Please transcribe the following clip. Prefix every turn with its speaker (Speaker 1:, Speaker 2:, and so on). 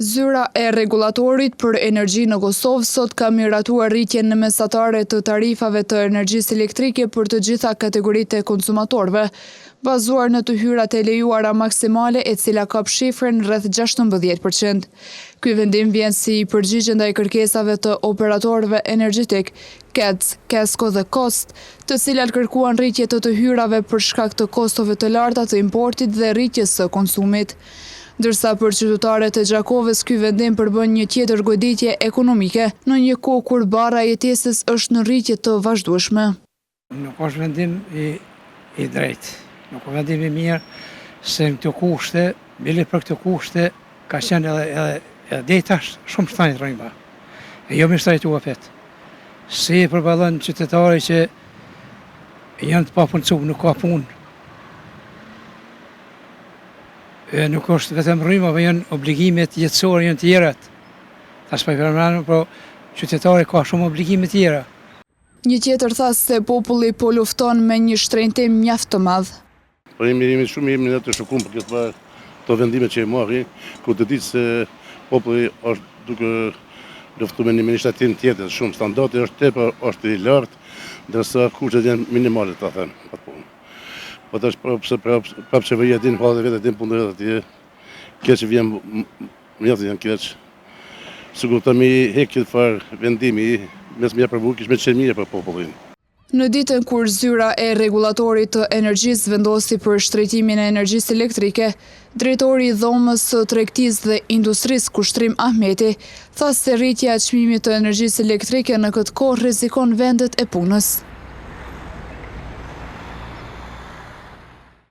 Speaker 1: Zyra e Rregullatorit për Energji në Kosovë sot ka miratuar rritjen në mesatare të tarifave të energjisë elektrike për të gjitha kategoritë e konsumatorëve, bazuar në të hyrat e lejuara maksimale e cila kap shifrën rreth 16 për qind. Ky vendim vjen si përgjigje ndaj kërkesave të operatorëve energjetik, KEDS, KESCO dhe KOSTT, të cilat kërkuan rritje të të hyrave për shkak të kostove të larta të importit dhe rritjes së konsumit. Ndërsa për qytetarët e Gjakovës ky vendim përbën një tjetër goditje ekonomike, në një kohë kur barra e jetesës është në rritje të vazhdueshme.
Speaker 2: Nuk është vendim i i drejtë, nuk është vendim i mirë, se në këto kushte, bile për këto kushte, ka qenë edhe edhe edhe deri tash shumë shtrejt rryma. E jo me shtrejtu apet. Si e përballon qytetari që janë të papunësuar, nuk ka punë. E nuk është vetëm rryma, po janë obligimet jetësore, janë tjerat. Tash po i përmendim, po qytetari ka shumë obligime tjera.
Speaker 1: Një tjetër tha se populli po lufton me një shtrenjtim mjaft të madh.
Speaker 3: Po jemi jemi shumë jemi ne të shokum për këtë farë këto vendime që i marrin, ku të ditë se populli është duke luftu me një me një shtrenjtim tjetër shumë, standardi është tepër është i lartë, ndërsa kushtet janë minimale ta them atë punë. Po tash prapë se prapë, prapë qeveria din hallet e vet, din punët e vet atje. Keq vjen mjaft janë keq. Sikur të mi hek këtë farë vendimi, mes me aprovu, kish me qenë mirë për popullin.
Speaker 1: Në ditën kur Zyra e Rregullatorit të Energjisë vendosi për shtrejtimin e energjisë elektrike, drejtori i Dhomës së Tregtisë dhe Industrisë Kushtrim Ahmeti, tha se rritja e çmimit të energjisë elektrike në këtë kohë rrezikon vendet e punës.